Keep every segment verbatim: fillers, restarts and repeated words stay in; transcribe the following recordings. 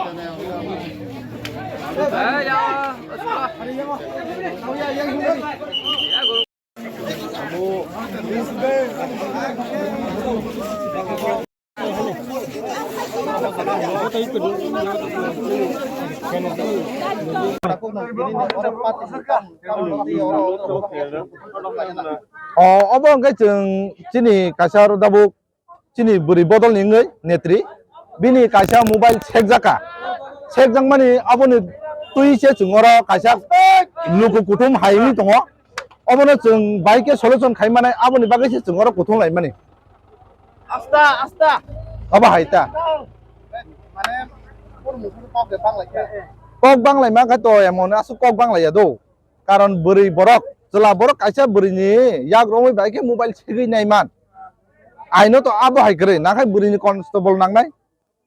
O, obo hwnkhe chwng chini kaisa oro tabuk chini bwrwi bodol ni wngwi netri, bini kaisa mobile sekjaka, sekjakmani aboni twi se chwng oro kaisa luku kuthum hai wngwi tongo, obono chwng bai khe solution khai manai, aboni bagwi se chwng oro kuthum lai mani. Asta, asta. Abo hai ta. Mane, por mukhung kok de bang lai kha. Kok bang lai ma kha to emon aswk kok bang lai ya do. Karon bwrwi borok, chwla borok kaisa bwrwini yak romwi bai khe mobile segwi nai man. Aino to abo hai kwrwi, nakhai bwrwini constable nangnai.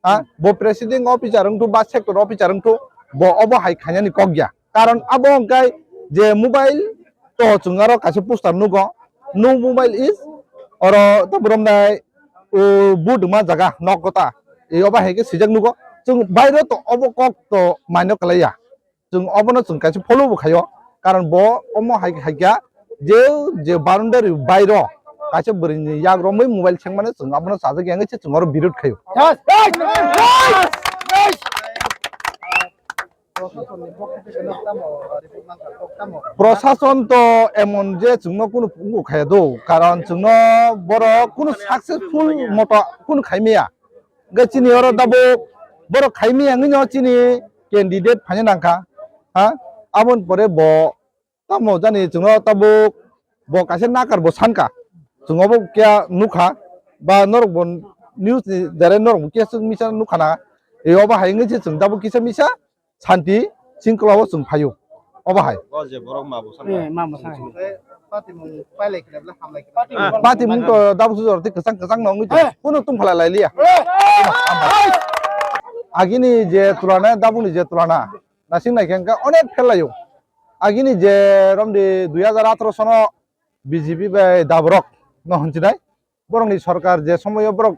Ha? Bo presiding officer wngthu ba sector officer wngthu, bo obo hai khainani kok ya. Karon abo hwnkhe je mobile to chwng aro kaisa poster nugo. No mobile is oro to boromnai, o, buduma jaga nok kota. E obo hai khe swijak nugo. Chwng bairo to obo kok to maino kwlaiya. Chwng obono chwng kaisa follow bo khaio, karon bo omo hai, hai kha je, je boundary bairo kaisa bwrwini yak romwi mobile sengmano chwng abono chajak ya wngwi se chwng oro birod khaio. Proshasoni pokho theke no tamo report mankha, kok tamo? Proshasoni to emon je chwngno kunu phungo khaya do, karon chwngno borok kunu successful moto kunu khaimaya. Hwnkhe chini oro tabuk borok khaimaya wngwi no chini candidate phaina nangkha, ha? Aboni pore bo tamo jani chwngno tabuk bo kaisa nakar bo sankha, chwng obo kya nukha, ba norok bo news ni dare norok bo kya swk misa nukha na, e obo hai wngwi se chwng tabuk kisa misa santi singkla o chwng phaio, obo hai. O je borok ma bo sankha. Eh, ma bo sankha. Patimung pailai khe bla hamlai khe. Patimung to tabuk sujor tei kwchang kwchang no wngwi tongo. Kunu tungphala lai liya. Agini je tulana, tabukni je tulana, nasing nai khe wngkha onek phel laio. Agini je romdi dui hajar atharo sono B J P bai daborok no hwnsinai. Borokni sorkar je somoyo borok,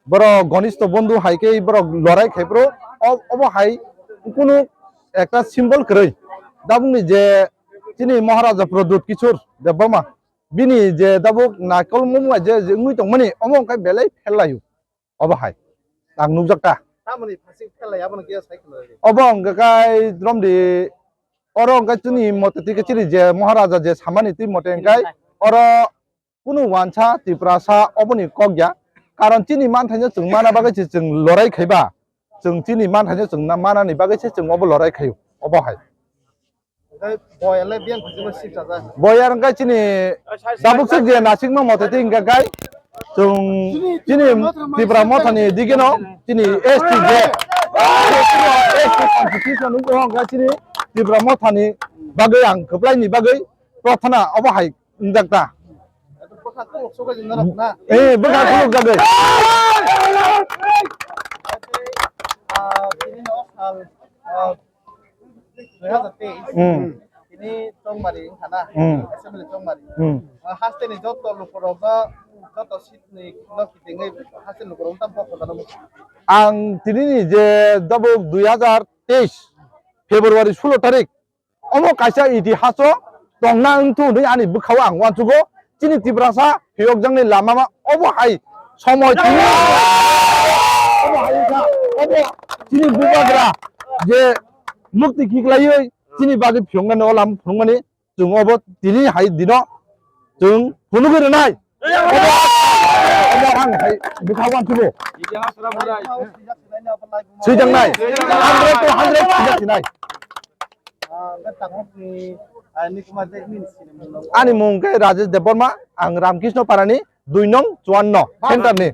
borok gonistho bondhu hai khe borok lorai khai phuru, o-, obo hai kunu ekta symbol kwrwi. Tabukni je chini Maharaja Pradyut Kishore Debbarma, bini je tabuk naikol mumung je, je wngwi tongmani, omo wngkha belai phel laio. Obo hai ang nukjak ta. Tamoni phasing phel lai, abono khe sai khwlai. Obo wngkha kai romdi, oro wngkha chini mote twi khe chini je Maharaja je samani twi mote wngkha oro kunu wansa Tiprasa oboni kok ya. Karon chini manthaino chwng mana bagwi se chwng lorai khaiba, chwng chini manthaino chwng na-, manani bagwi se chwng obo lorai khaio, obo hai. Boyar wngkha chini tabuk swk je nasikma mote twi wngkha kai chwng chini Tipra mothani digeno chini S T je S T constitution wngkha chini Tipra mothani bagwi ang kwplaini bagwi prathana obo hai wngjakta. Eh, bwkha khuluk jagwi. Hmm. Tini Chongmari wngkha na? Hmm. Assembly Chongmari. Hmm. Hasteni joto lukurokno, joto seatni no kitingwi hasteni lukurokno tamo bokhorna muchung. Ang tinini je tabuk dui hajar teis February sulo tarik, omo kaisa itihaso tongna wngthu hwnwi ani bwkhao ang uansugo. Chini Tiprasa phiyokjaknai lama ma obo hai somoi tini. Obo hai wngkha, obo chini bubagra je mukti khiklaiwi chini bagwi phiyoknani o lama phunukmani chwng obo tini hai dino chwng phunugwi rwnai. Obo, obo ang hai bwkha uansugo. Swijaknai. Hundred to hundred swijaknai. Ani mung khe Rajesh Debbarma, ang Ramkrishna Parani, dui nong chuanno, center ni.